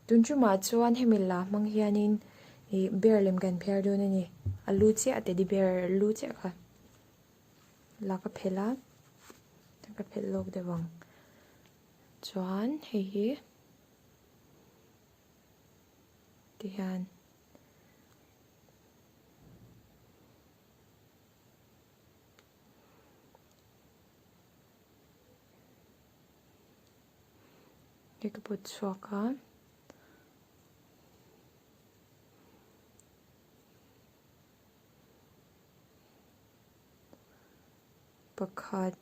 Tun tumah chuan hemi la hmang hianin ih bear lem kan phiar dawn a ni. A lu chiah teddy bear lu chiah kha la ka phelh a, ka phelh lawk deuh ang. Chuan hei hi tihian. Hei ka pawt chhuak a. Pakhat.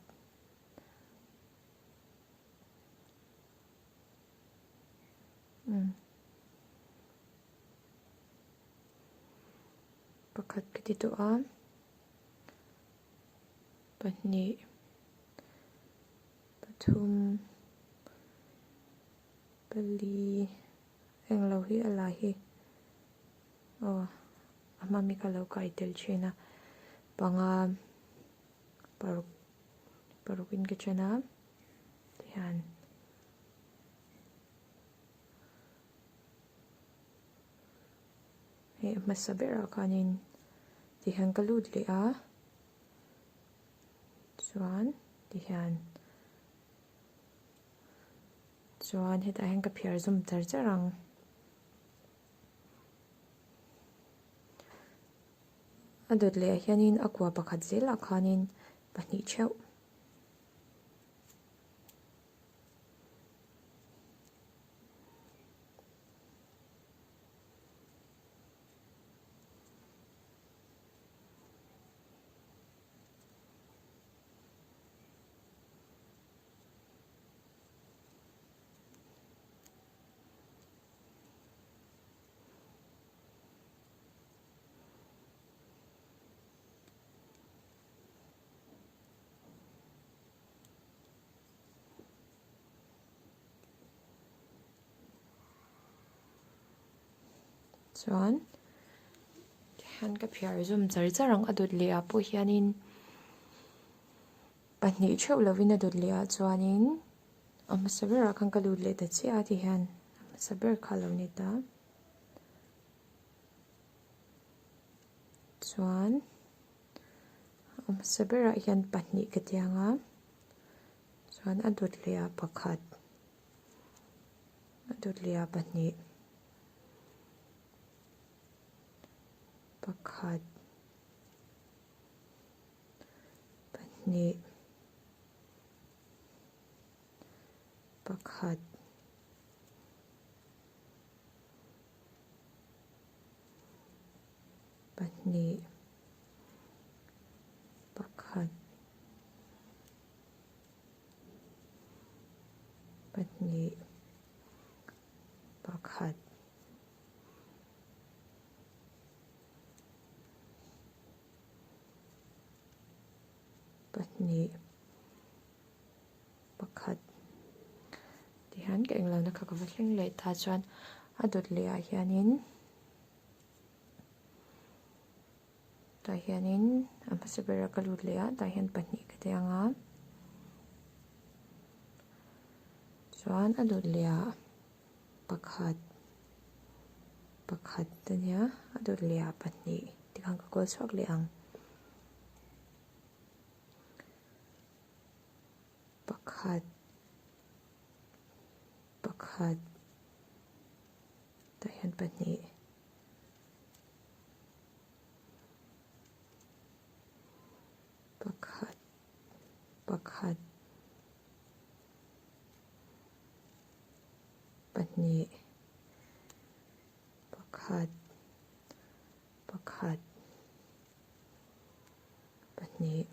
Pakhat ka ti tawh a. Pahnih. Pathum. Pali. Englo hi a la hi. Aw a hma mi kha lo kai tel thin a. Panga paruk paruk in ka then a tihian. Hei a hmasa berah khanin tihian ka lut leh a chuan tihian chuan hetah hian ka phiar zawm char char ang. A dawt leh ah hianin a kua pakhat zelah khanin pahnih theuh. Chuan tihian ka phiar zum char char ang a dawt leh ah pawh hianin pahnih theuh lovin a dawt leh ah chuanin a hmasa berah khan ka lut leh ta chiah a tihian a hmasa ber kha a lo ni ta. Chuan a hmasa berah hian pahnih ka ti ang a chuan a dawt leh ah pakhat a dawt leh ah pahnih pakhat pahnih pakhat. Pahnih pakhat pahnih pakhat pahnih pakhat tihian ka englo na kha ka va thleng leh ta chuan a dawt leh ah hianin tah hianin a hmasa berah ka lut leh a tah hian pahnih ka ti ang a chuan a dawt leh ah pakhat pakhat ania a dawt leh ah pahnih tikhan ka kawl chhuak leh ang. Pakhat pakhat tah hian pahnih pakhat pakhat pahnih pakhat pakhat pahnih.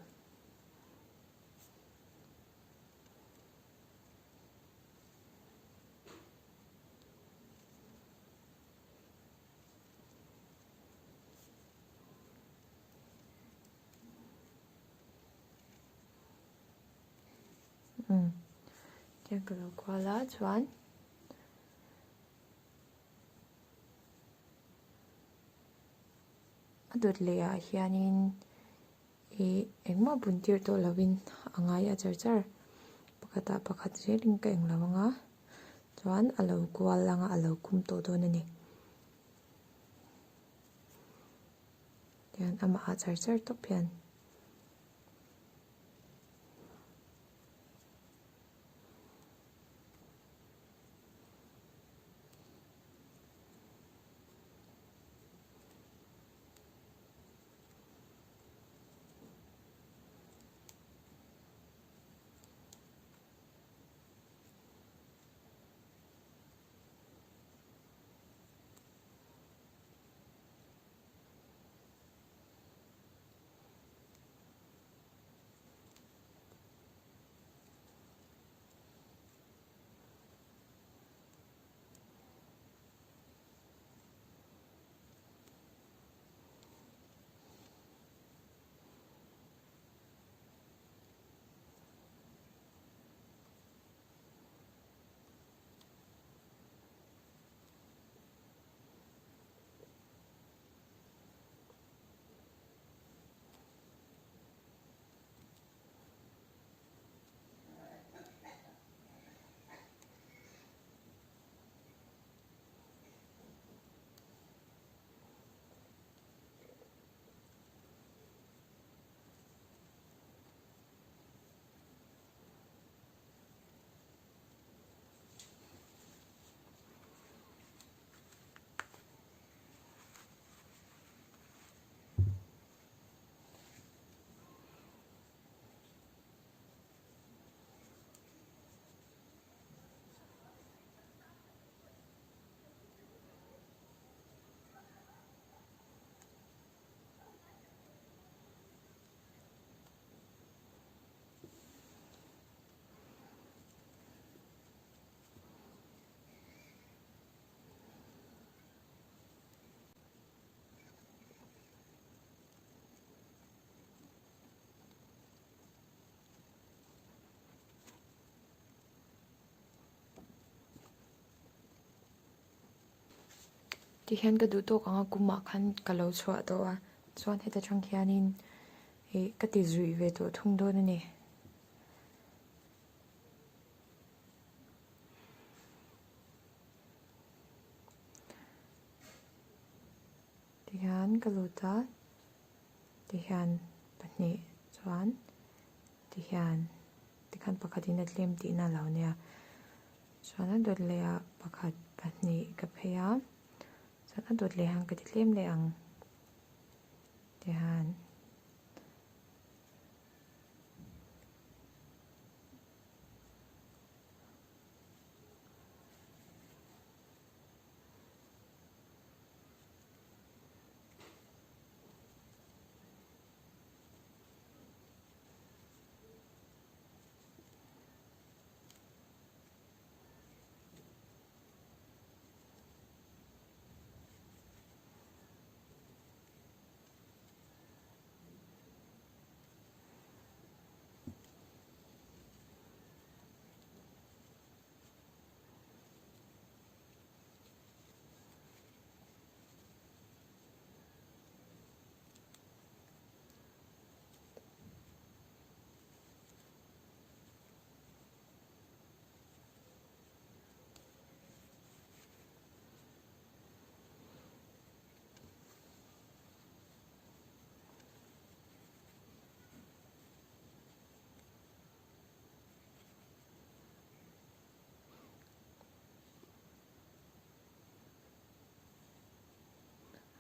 Umm tiang ka lo kual a chuan a dawt leh ah hianin Ih engmah bun tir tawh lovin a ngai a char char. Pakhatah pakhat zelin ka eng lo ang a. Chuan a lo kual anga a lo kum tawh dawn a ni. Tihian amah ah char char tawp hian. Tihian ka duh tawk ang a kumah khan ka lo chhuah tawh a chuan heta tang hianin ih ka ti zuih ve tawh thung dawn a ni. Tihian ka lut a tihian pahnih chuan tihian tikhan pakhatin a tlem tihna a lo nia chuan a dawt leh ah pakhat pahnih ka phei a chuan a dawt leh hian ka ti tlem leh ang tihian.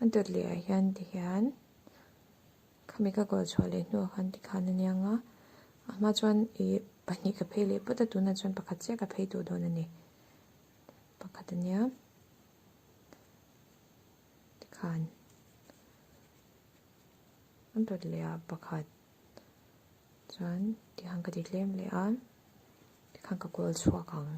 A dawt leh ah hian tihian khami ka kual chhuah leh hnuah khan tikhan a niang a a hma chuan ih pahnih ka phei leh phawt a tunah chuan pakhat chiah ka phei tawh dawn a ni pakhat a nia tikhan a dawt leh ah pakhat chuan tikhan ka ti tlem leh a tikhan ka kual chhuak ang.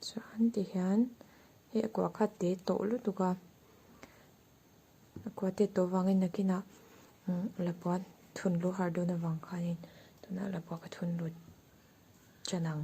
Chuan tihian hei a kua kha te tawh lutuk a a kua te tawh vangin nakinah lapua thun lu har dawn avang khanin. Tunah lapua ka thun lut ṭan ang.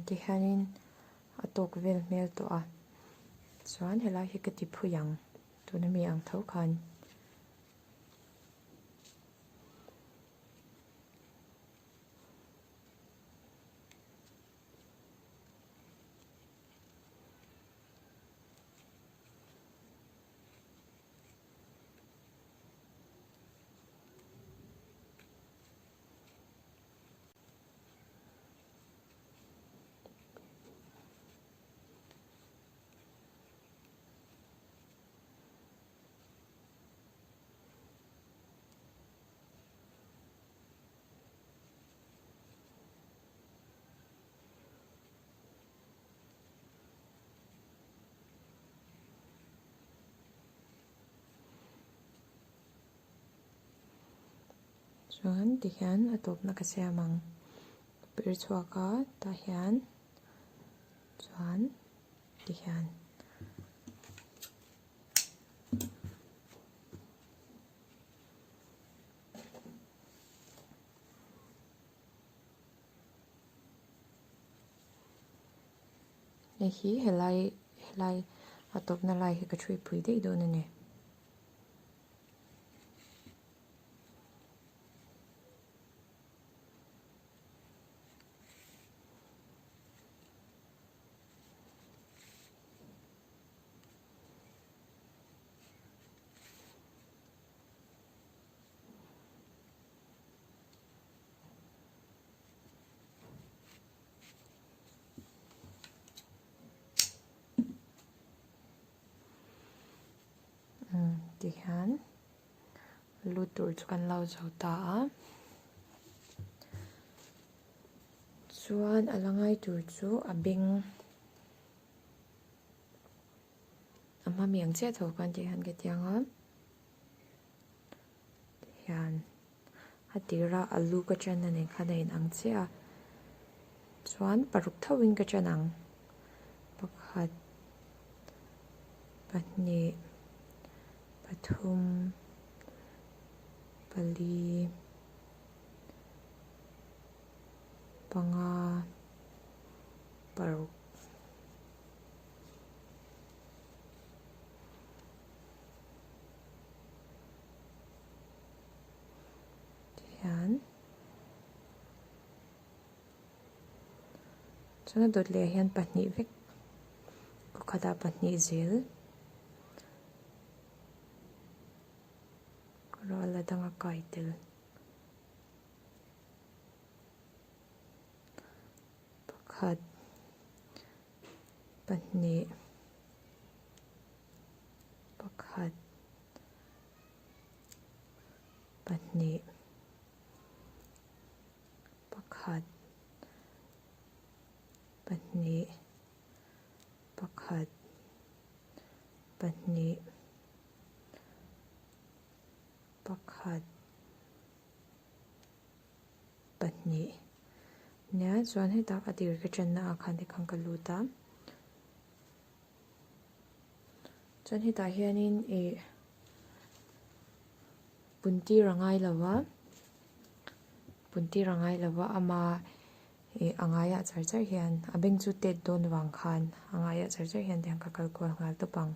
Tihianin a tawk vel hmel tawh a chuan helai hi ka ti phui ang tuna mi ang tho khan. Chuan tihian a tawpna ka siam ang ka pir chhuak a tah hian chuan tihian. Hei hi helai helai a tawpna lai hi ka thui pui daih dawn a ni. Tihian lu tur chu kan lo zo ta a chuan a la ngai tur chu a beng a hma mi ang chiah tho khan tihian ka ti ang a tihian a tira a lu ka ṭan a nen khan a inang chiah a chuan paruk thauhin ka ṭan ang pakhat pahnih pathum pali panga paruk. Tihian chuan a dawt leh ah hian pahnih vek kaw khatah pahnih zel ral a dang a kai tel. Pakhat pahnih pakhat pahnih pakhat pahnih pakhat pahnih pakhat pahnih nia chuan hetah a tir ka ṭanna ah khan tikhan ka lut a chuan hetah hianin ih pun tir a ngai lo va pun tir a ngai lo va ama ih a ngaiah char char hian a beng chu tet dawn vang khan a ngaiah char char hian tiang ka kal kual nghal tawp ang.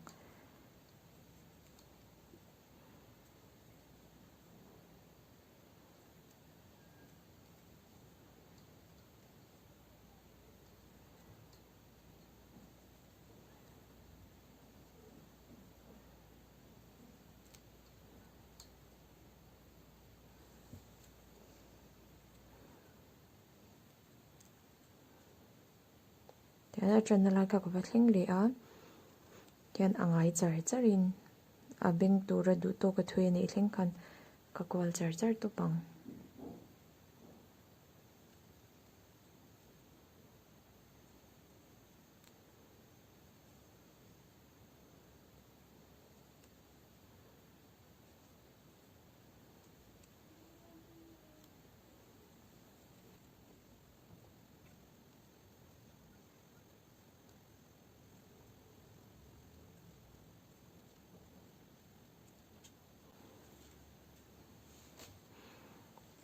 Tihian a tanna lai kha ka va thleng leh a, tihian a ngai char char in a beng tura duh tawk a thui a nih thleng khan ka kual char char tawp ang.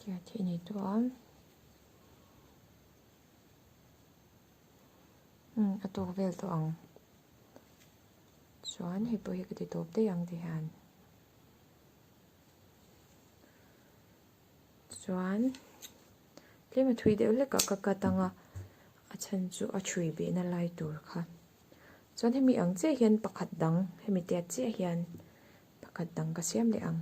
Kia thih nei tawh a umm a tawk vel tawh ang chuan hei pawh hi ka ti tawp daih ang ti hian. Chuan tlem a thui deuh hlek ah ka cut ang a, a chhan chu a chhui behna lai tur kha. Chuan hemi ang chiah hian pakhat dang hemi te chiah hian pakhat dang ka siam leh ang.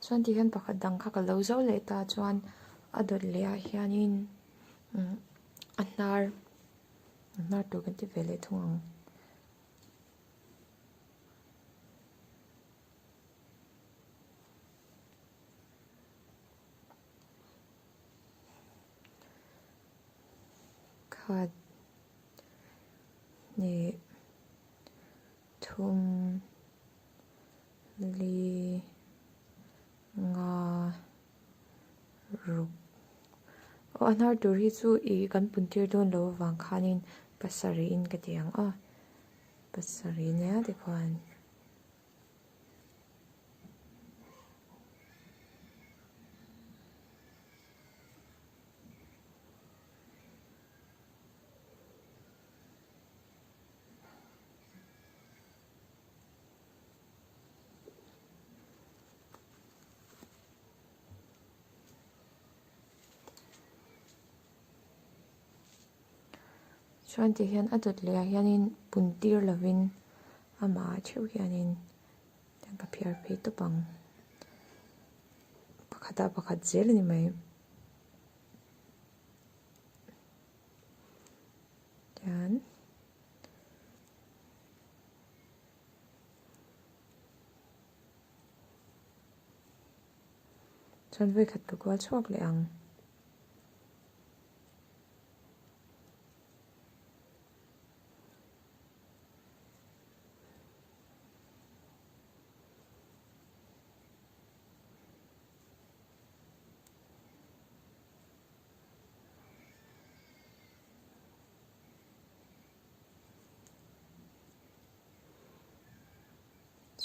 Chuan ti hian pakhat dang kha ka lo zo leh ta chuan a dawt leh ah hianin a hnar a hnar tur kan ti ve leh thung ang. Khat hnih thum li nga ruk aw a hnar tur hi chu ih kan pun tir dawn lo avang khanin pasarih in ka ti ang a. Pasarih nia tikhuan Chuan ti hian a dawt leh ah hianin pun tir lovin amah ah theuh hianin ka phiar phei tawp ang. Pakhat ah pakhat zel a ni mai. Tian chuan vawikhat ka kual chhuak leh ang.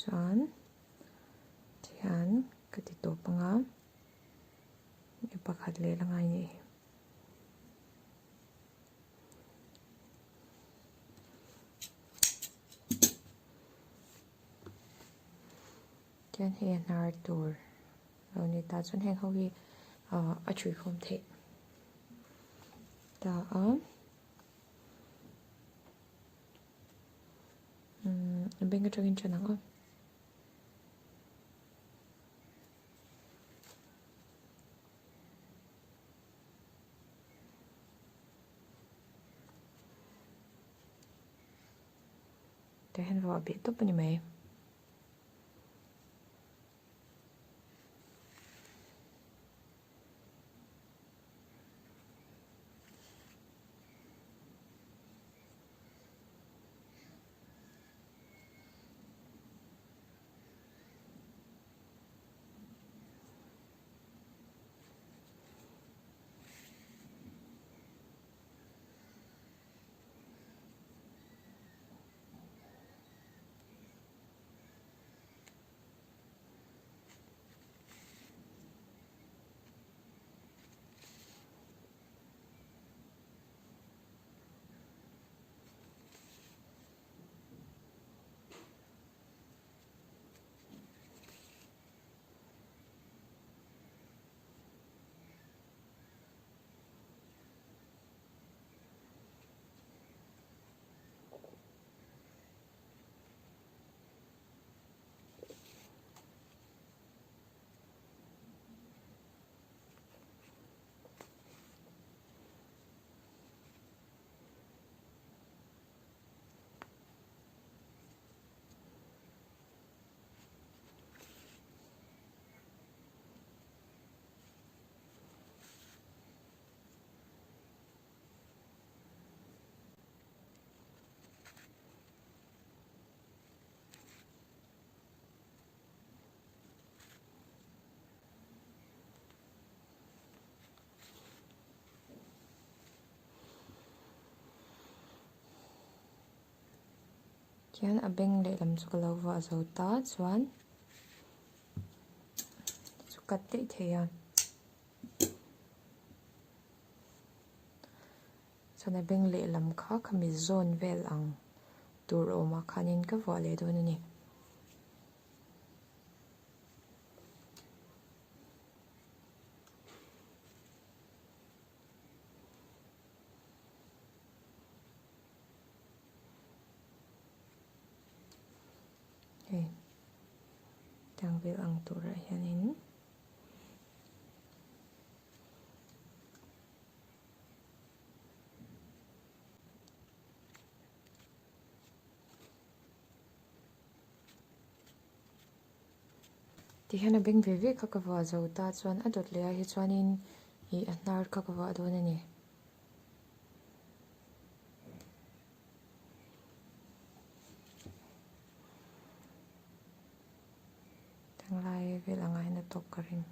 Chuan tihian ka ti tawp ang a pakhat leh la ngai nih hi. Tihian hei a hnar tur lo ni ta chuan heng ho hi ah a thuikhawm theih ta a umm a beng atangin ṭan ang aw. Tah hian vuah beh tawp a ni mai. Tihian a beng lehlam chu ka lo vuah zo ta chuan chu cut daih thei a. Chuan a beng lehlam kha khami zawn vel ang tur awmah khanin ka vuah leh dawn a ni. Hei tiang vel ang turah hianin Tihian a beng ve ve kha ka vuah zo ta chuan a dawt leh ah hi chuanin ih a hnar kha ka vuah dawn a ni. Thanglai vel ang ah hian a tawk ka ring.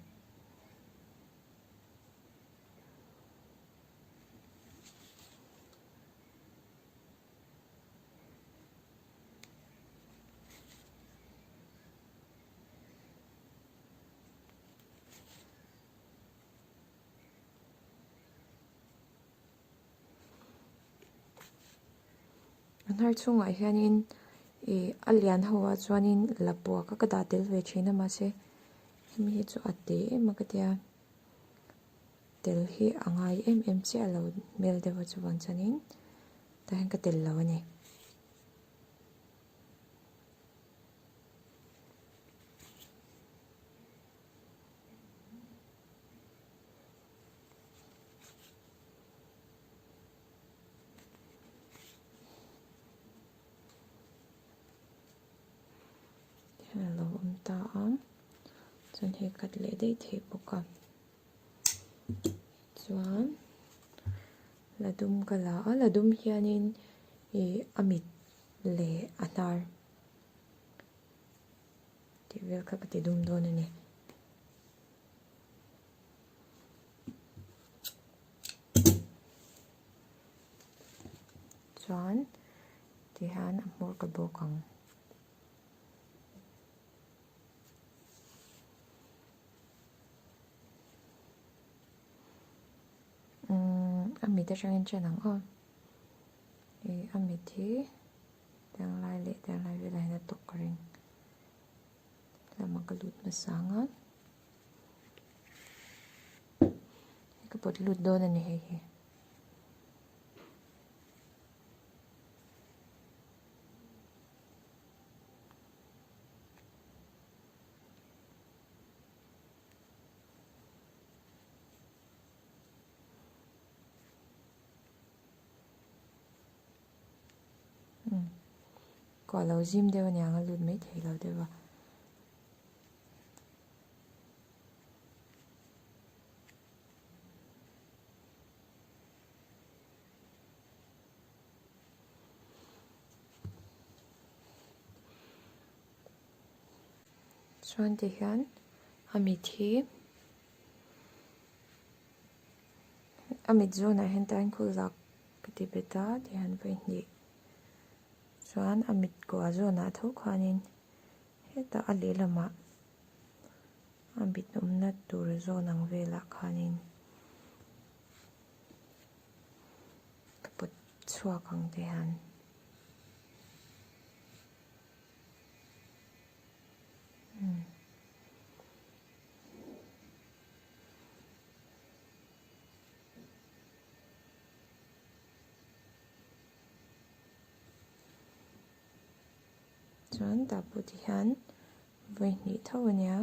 A hnar chhungah hianin ih a lian ho ah chuanin lapua kha ka dah tel ve thin a mahse hemi hi chu a te em a ka tia tel hi a ngai em em chiah lo hmel deuh a chuvang chuanin tah hian ka tel lo a ni. Hian a lo awm ta a chuan hei cut leh daih theih bawk a chuan la dum ka la a la dum hianin ih a mit leh a hnar tih vel kha ka ti dum dawn a ni. Chuan tihian a hmawr ka bawk ang. Umm a mit atangin chen ang aw. Ih a mit hi tiang lai leh tiang lai velah hian a tawk ka ring. Lamah ka lut hmasa ang a. Ka pawt lut dawn a ni hei hi. Kua lo zim deuh aniang a lut mai thei lo deuh a. Chuan ti hian a mit hi a mit zawnah hian tain khul lak ka ti bet a ti hian vawihnih chuan a mit kua zawnah tho khanin hetah a lehlamah a mit awmna tur zawn ang velah khanin ka pawt chhuak ang te hian. Chuan tah pawh ti hian vawi hnih tho a nia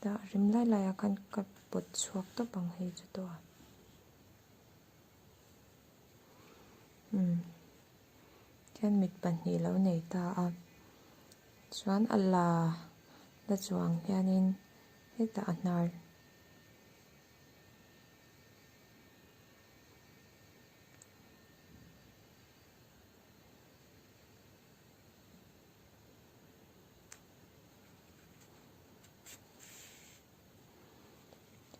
tah rem lai lai ah khan ka pawt chhuak tawp ang hei chu tawh a. Umm khian mit pahnih lo nei ta a chuan a la la chuang hianin hetah a hnar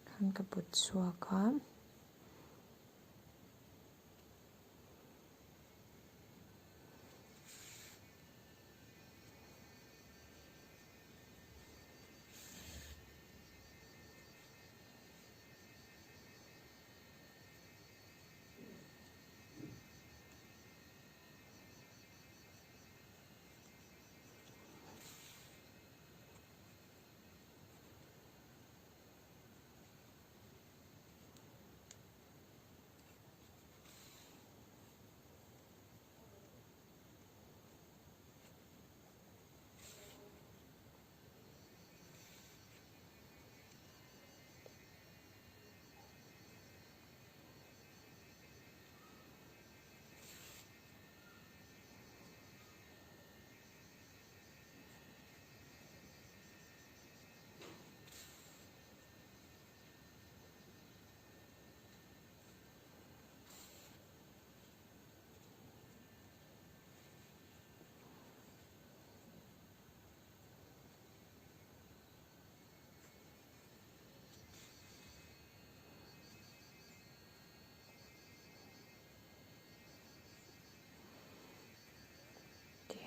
khan ka put chhuak a.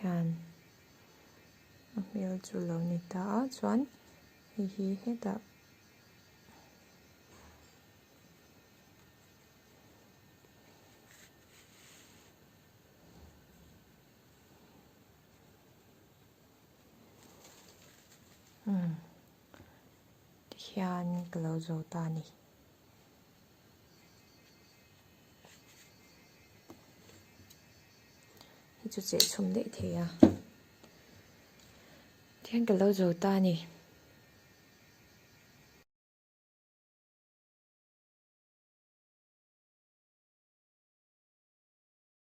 Hian a hmel chu lo ni ta a chuan hei hi hetah umm tihian ka lo zo ta a ni. Hei chu cheh chhum daih thei a. Tihian ka lo zo ta a ni.